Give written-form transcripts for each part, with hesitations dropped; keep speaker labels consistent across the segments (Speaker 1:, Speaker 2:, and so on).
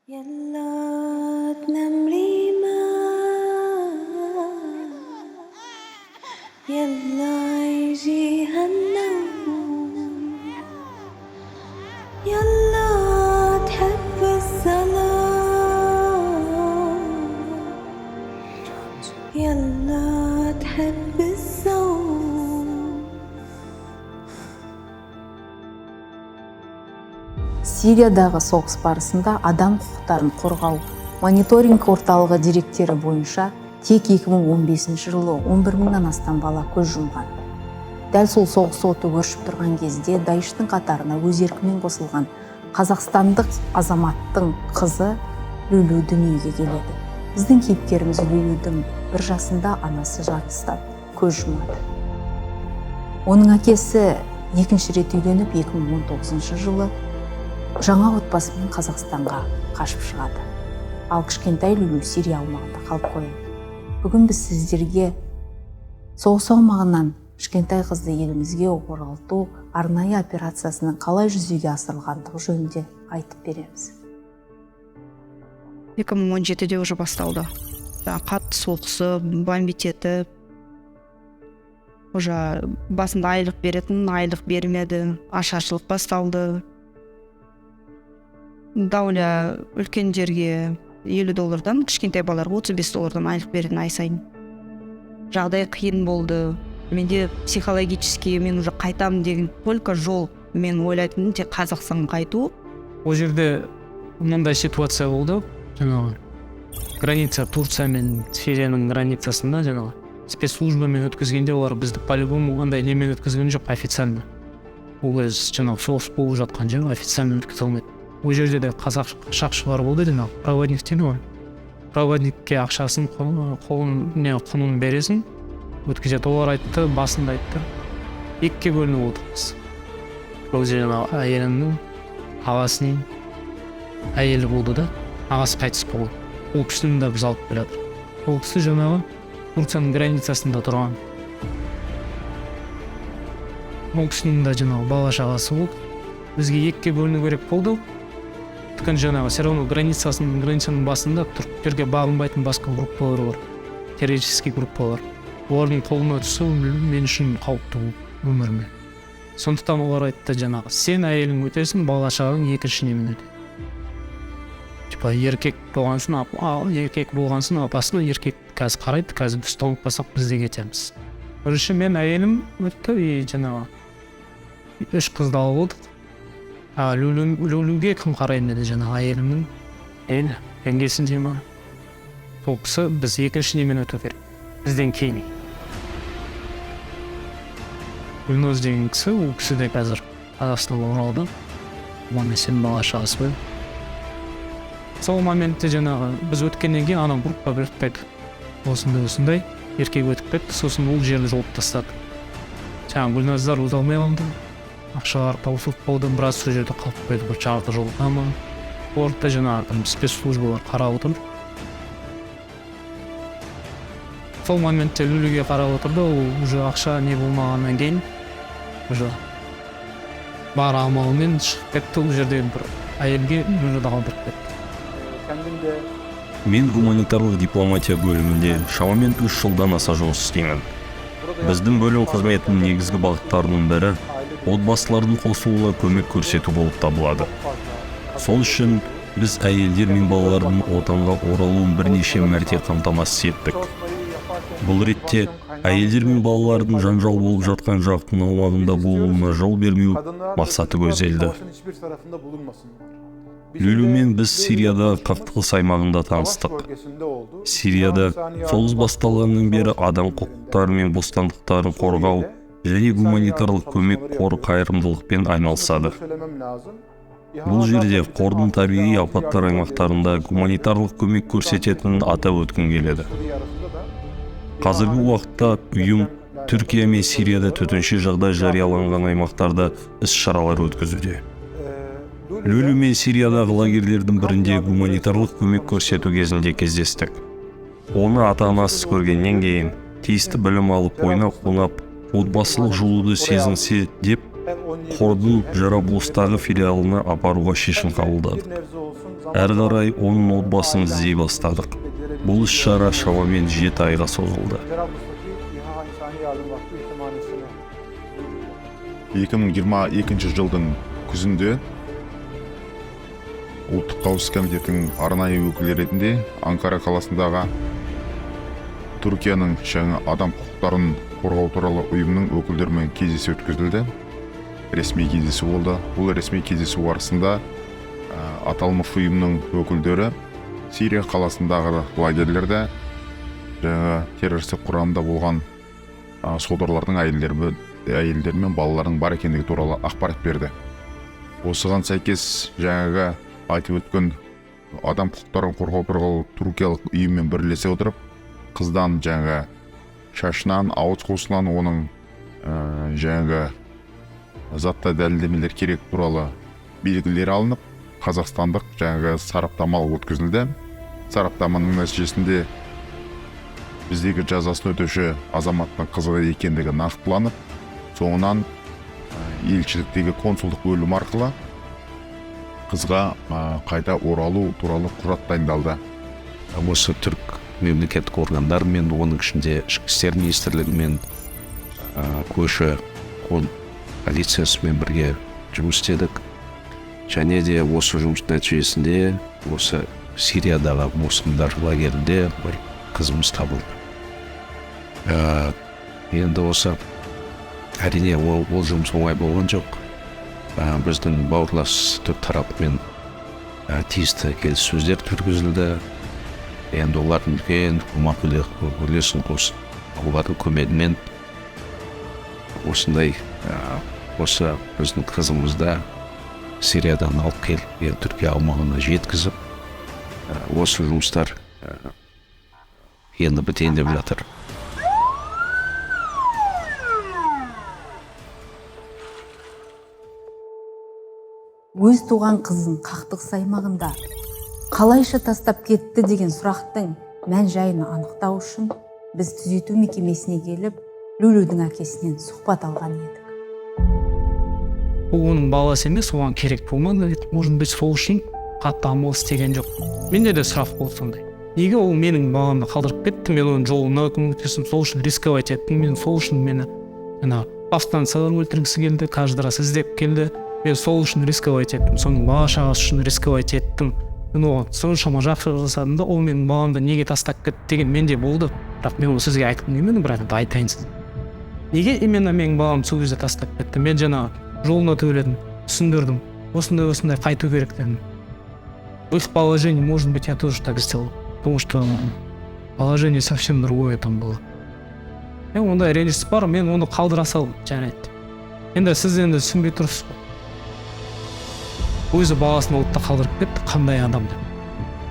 Speaker 1: يلا تنام ريما، يلا يجيها النوم، يلا تحب الظلام، يلا تحب الصوم.
Speaker 2: Сириядағы соғыс барысында адам құқықтарын қорғау мониторинг орталығы деректері бойынша тек 2015 жылы 11 мыңнан астам бала көз жұмған. Дәл сол соғыс оты өршіп тұрған кезде Даиштың қатарына өз еркімен қосылған қазақстандық азаматтың қызы Люлю дүниеге келеді. Біздің кейіпкеріміз Люлюдің 1 жасында анасы жарылыстан көз жұмады. Оның әкесі екінші рет үйленіп, 2019 жылы жаңа отбасымен Қазақстанға қашып шығады. Ал кішкентай Люлю Сирия аумағында қалып қояды. Бүгін біз сіздерге соғыс аумағынан кішкентай қызды елімізге оралту арнайы операциясының қалай жүзеге асырылғандығы жөнінде айтып береміз.
Speaker 3: 2017-де уже басталды. Қатты соғысып, бомбить етіп, уже басында айлық беретін, айлық бермеді, ашаршылық басталды. Дауля үлкендерге 50 доллардан, кішкентай балаларға 35 доллардан айлық беретін ай сайын. Жағдай қиын болды. Менде психологически мен уже қайтамын деген только жол. Мен ойлайтыным тек Қазақстанға қайту.
Speaker 4: Ол жерде мынандай ситуация болды. Жаңағы граница, Турция мен Сирияның границасында жаңағы спецслужбамен өткізгенде, олар бізді по-любому андай немен өткізген жоқ официально. Ол кез жаңағы соғыс болып жатқан жер, официально өткізе алмайды. Ол жерде де қазақ қашақшылар болды, жаңағы проводник дейді ғой. Проводникке ақшасын, қолын не құнын бересің, өткізеді. Олар айтты, басында айтты, екіге бөлініп отырмыз. Ол жерде жаңағы әйелімнің ағасының әйелі болды да, ағасы қайтыс болды. Ол кісіні де біз алып келе жатыр. Ол кісі жаңағы Турцияның границасында тұрған. Ол кісінің де жаңағы бала шағасы болды. Бізге екіге бөліну керек болды. Өйткені жаңағы все равно границаның басында түріктерге бағынбайтын басқа группалар бар, террористический группалар. Олардың қолына түсу мен үшін қауіпті өміріме. Сондықтан олар айтты, жаңағы сен, әйелің өтесің, бала шағаң екінші немен өтеді. Типа еркек болған соң, еркек болған соң опасно, еркек қазір қарайды, қазір біз ұсталып қалсақ, біз де кетеміз. Бірінші мен, әйелім өтті и жаңағы үш қызды алып алдық. А Люлюге кім қараймын деді, жаңағы әйелімнің әйел жеңгесі дей ма, сол кісі біз екінші немен өту керек бізден кейін. Гүлназ деген кісі, ол кісі де қазір Қазақстанға оралды, аман есен бала шағасы бар. Сол моментте жаңағы біз өткеннен кейін ана группа біліп қойды, осындай осындай еркек өтіп кетті. Сосын ол жерді жауып тастады. Жаңағы Гүлназдар өте алмай қалды, ақшалар таусылып қалды, біраз сол жерде қалып қойды, бір жарты жылға ма. Оларды да жаңағы там спецслужбалар қарап отыр. Сол моментте Люлюге қарап отырды. Ол уже ақша не болмағаннан кейін уже бар амалымен шығып кетті. Ол жерден бір әйелге Люлюді қалдырып кетті.
Speaker 5: Мен гуманитарлық дипломатия бөлімінде шамамен 3 жылдан аса жұмыс істеймін. Біздің бөлім қызметінің негізгі бағыттарының бірі отбасылардың қосылуына көмек көрсету болып табылады. Сол үшін біз әйелдер мен балалардың отанға оралуын бірнеше мәрте қамтамасыз еттік. Бұл ретте әйелдер мен балалардың жанжал болып жатқан жақтың аумағында болуына жол бермеу мақсаты көзделді. Люлюмен біз Сириядағы қақтығыс аймағында таныстық. Сирияда соғыс басталғаннан бері адам құқықтары мен бостандықтарын қорғау және гуманитарлық көмек қоры қайырымдылықпен айналысады. Бұл жерде қордың табиғи апаттар аймақтарында гуманитарлық көмек көрсететінін атап өткім келеді. Қазіргі уақытта ұйым Түркия мен Сирияда төтенше жағдай жарияланған аймақтарда іс-шаралар өткізуде. Люлю мен Сириядағы лагерьлердің бірінде гуманитарлық көмек көрсету кезінде кездестік. Оны ата-анасыз көргеннен кейін тиісті білім алып, ойнап-қунап, отбасылық жылуды сезінсе деп қордың Джараблустағы филиалына апаруға шешім қабылдадық. Әрі қарай оның отбасын іздей бастадық. Бұл іс-шара шамамен 7 айға созылды.
Speaker 6: 2022 жылдың күзінде Ұлттық қауіпсіздік комитетінің арнайы өкілі ретінде Анкара қаласындағы Түркияның жаңа адам құқықтарын қорғау туралы ұйымның өкілдерімен кездесу өткізілді. Ресми кездесу болды. Бұл ресми кездесу барысында аталмыш ұйымның өкілдері Сирия қаласындағы лагерьлерде жаңа террористік құрамда болған содырлардың әйелдері мен балаларының бар екендігі туралы ақпарат берді. Осыған сәйкес жаңағы айтып өткен адам құқықтарын қорғау туралы түркиялық ұйыммен бірлесе отырып, қыздан жаңағы шашынан, ауыз қуысынан оның жаңағы заттай дәлелдемелер керек туралы белгілер алынып, қазақстандық жаңағы сараптама өткізілді. Сараптаманың нәтижесінде біздегі жазасын өтеуші азаматтың қызы екендігі нақтыланып, соңынан елшіліктегі консулдық бөлім арқылы қызға қайта оралу туралы құжат дайындалды.
Speaker 7: Осы түрік мемлекеттік органдарымен, оның ішінде ішкі істер министрлігімен, көші қон полициясымен бірге жұмыс істедік. Және де осы жұмыс нәтижесінде осы Сириядағы босқындар лагерінде бір қызымыз табылды. Енді осы әрине ол жұмыс оңай болған жоқ. Біздің бауырлас түрік тарапымен тиісті келіссөздер жүргізілді. Енді олардың үлкен көмек үлесін қосып, олардың көмегімен осындай осы біздің қызымызды Сириядан алып келіп, Түркия аумағына жеткізіп, осы жұмыстар енді бітейін деп жатыр.
Speaker 2: Өз туған қызын қақтығыс аймағында қалайша тастап кетті деген сұрақтың мән-жайын анықтау үшін біз түзету мекемесіне келіп, Люлюдің әкесінен сұхбат алған едік.
Speaker 4: Ол оның баласы емес, оған керек болмады. Может быть, сол үшін қатты амал істеген жоқ. Менде де сұрақ болды сондай. Неге ол менің баламды қалдырып кетті, мен оның жолына көмектестім, сол үшін рисковать еттім, мен сол үшін мені жаңағы повстанцалар өлтіргісі келді, каждый раз іздеп келді. Мен сол үшін рисковать еттім, соның бала шағасы үшін рисковать еттім. Мен оған соншама жақсы жасадым да, ол менің баламды неге тастап кетті деген менде болды. Бірақ мен оны сізге айтқым келмеді, бірақ енді айтайын сізге. Неге именно менің баламды сол кезде тастап кетті? Мен жаңағы жолына төледім, түсіндірдім, осындай осындай қайту керек дедім. В их положении, может быть, я тоже так сделал, потому что положение совсем другое там было. Мен ондай реніш бар, мен оны қалдыра салдым, жарайды. Енді сіз енді түсінбей тұрсыз ғой. Өзі баласын отта қалдырып кетті, қандай адам деп.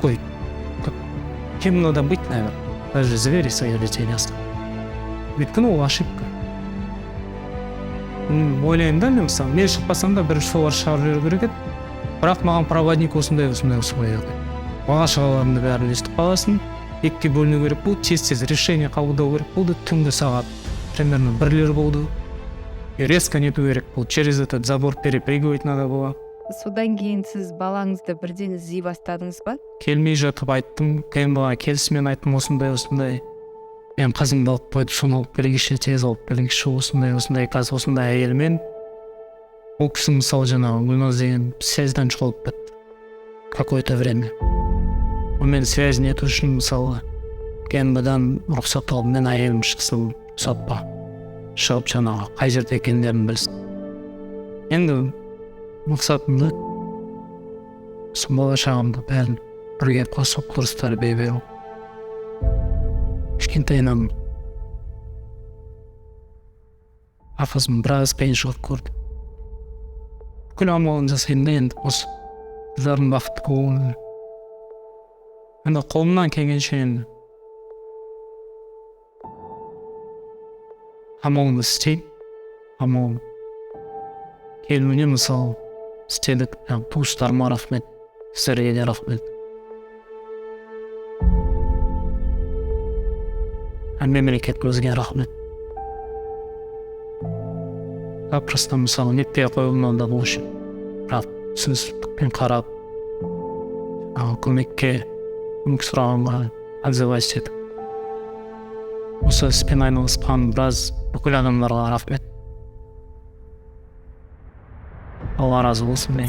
Speaker 4: Қой, кем надо быть, наверное. Даже звери своих детей не оставят. Өйткені ол ошибка. Ойлаймын да, мен мысалы, мен шықпасам да бір солар шығарып жіберу керек еді. Бірақ маған проводник осындай осындай осындай деді. Бала шағаларымды бәрін естіп қаласың, екіге бөліну керек болды, тез-тез решение қабылдау керек болды. Түнгі сағат примерно 1-лер болды. И резко нету керек болды. Через этот забор перепрыгивать надо было.
Speaker 8: Содан кейін сіз балаңызды бірден іздей бастадыңыз ба?
Speaker 4: Келмей жатып айттым, КМБ-ға келісімен айттым, осындай осындай. Мен қызымды алып қойды, соны алып келіңізші, тез алып келіңізші, осындай осындай қазір осындай әйелмен. Ол кісі мысалы жаңағы Гүлназ деген связьдан жоғалып кетті какое-то время. Онымен связь нету үшін мысалы ГНБ-дан рұқсат алып, мен әйелім шықсын, рұқсат па, шығып жаңағы қай жерде екендерін білсін. Енді мақсатым да осы бала шағамды бәрін бірге қосып дұрыс тәрбие беру. Кішкентайынан ақызым біраз қиыншылық көрді. Бүкіл амалын жасаймын да енді осы қыздардың бақытты болуына. Енді қолымнан келгенше енді амалымды істеймін. Амалым келуіне мысалы істедік. Туыстарыма рахмет, сіздерге де рахмет. Мемлекетімізге рахмет. Просто мысалы нетпей қоюымнан да бұл үшін, бірақ түсіністікпен қарап, көмекке, көмек сұрағанға отзываться етіп, осы іспен айналысқан біраз бүкіл адамдарға рахмет. Алла разы болсын.